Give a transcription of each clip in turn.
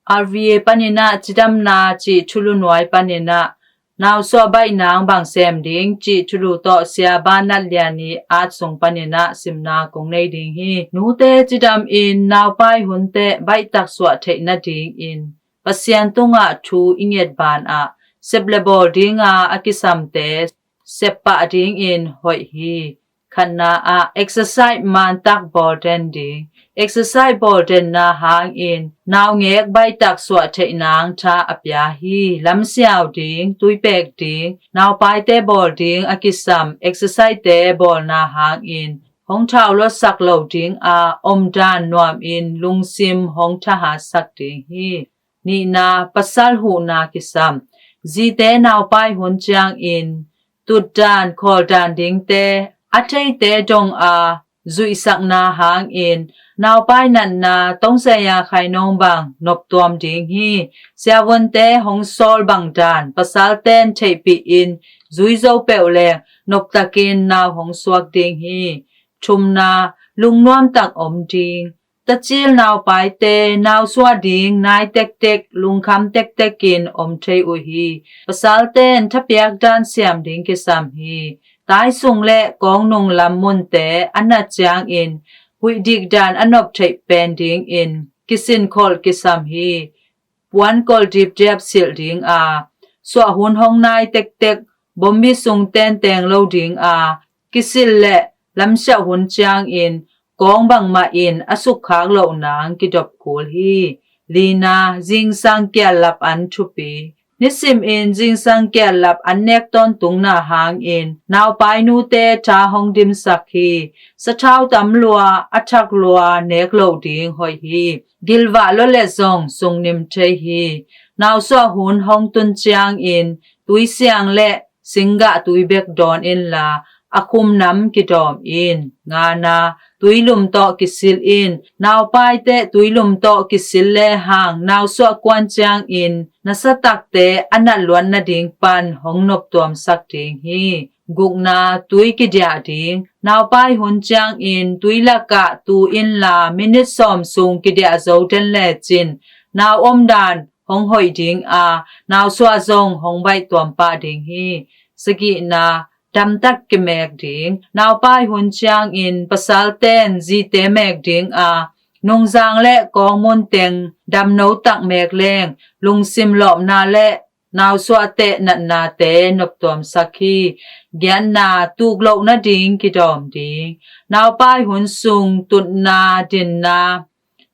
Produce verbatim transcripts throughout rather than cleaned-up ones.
R V A paninah cidamna cih thulu nuai paninah nausuah baih nang bang sem ding cih thulu tawh Sia Ba Nat Lian ii at sung paninah simna kong nei ding hi. Nute cidam in naupai hun teh baihtak suah theih nadingin Pasian tungah thu i nget banah sep le bawl dinga a kisamte sep pah dingin hoih hi. Khatna ah exercise mantak bawl den ding. Exercise bawl denna hangin naungek baihtak suah theih nang tha a pia hi. Lamsiau ding, tuipek ding, naupaite bawl ding a kisam exercisete bawlna hangin hong thau luatsak lo dinga omdan nuamin lungsim hong thahatsak ding hi. Nihna, pasal huhna kisam. Zite naupai hun ciangin tutdan khawldan dingte a theite donga zuihsakna hangin naupai natna tongzaya khainong bang noptuam ding hi. Siavonte hong sawl bangdan pasalten theihpihin zui zo peuh leng noptakin nau hong suak ding hi. Thumna, lungnuamtak om ding. Tacil naupaite nausuah ding nai tektek, lungkham tektekin om thei uh hi. Pasalten thapiak dan siam ding kisam hi. Taisung le kawngnung lam munte a nat ciangin huih dikdan a nop theih pen dingin kisinkholh kisam hi. Puan kol dipdiap silh dinga, suah hun hong nai tektek, bombi sung tenteng lo dinga kisil le lamsiah hun ciangin kawng bangmah in a sukkhak loh nang kidop kul hi. Lina, zingsang kiallap an thupi. Nisimin zingsang kiallap an nek tawntungna hangin naupai nute tha hong dimsak hi. Sathau tam lua, a thak lua nek loh ding hoih hi. Gilvah lua le zong sungnim thei hi. Nausuah hun hong tun ciangin tuisiang le singgah tui bek dawn inla a khumnam kidawm in. Ngana, tuilum tawh kisil in. Naupaite tuilum tawh kisil lehang nausuah kuan ciangin nasatakte a natluat nading pan hong noptuamsak ding hi. Gukna, tui kidiah ding. Naupai hun ciangin tui lakah tu inla minit sawm sung kidiah zo den lecin nau omdan hong hoih dinga nausuah zong hong baihtuam pah ding hi. Sagihna, damtak kimek ding. Naupai hun ciangin pasalten zite mek dinga nungzang le kawngmun teng damno tak mek leng lungsim lawpna le nausuahte natnate noptuamsak hi. Giatna, tuk loh nading kidawm ding. Naupai hun sung tutna, dinna,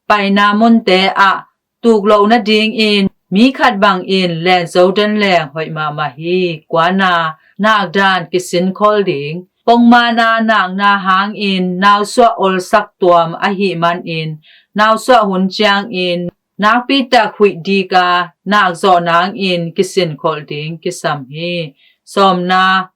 paina munte ah tuk loh nadingin mi khat bangin len zo den leng hoih mahmah hi. Kuana, nakdan kisinkhol ding. Pongmana nakna hangin nausuah olsak tuam ahih manin nausuah hun ciangin nakpitak huih dika nakzawh nangin kisinkholh ding kisam hi. Sawmna,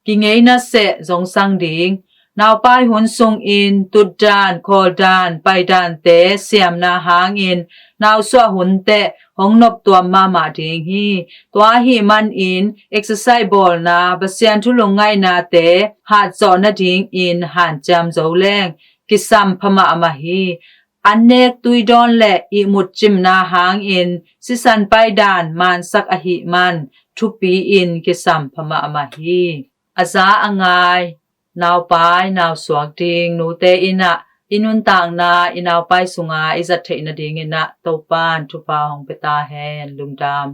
kingeina seh zongsang ding. Naupai hun sungin tutdan, khawldan, paidante siamna hangin nausuah hun teh hong noptuam mahmah ding hi. Tua ahih manin exercise bawlna, Pasian thu lungngainate hatzawh nadingin hanciam zo leng kisam pha mahmah hi. An nek tuidawn le ihmut cimna hangin sisan paidan mansak ahih man thupi-in kisam pha mahmah hi. A za a ngai naupai nausuak ding nute in ah i nuntakna i naupai sunga i zat theih nadingin ah Topan thupha hong pia ta hen. Lungdam.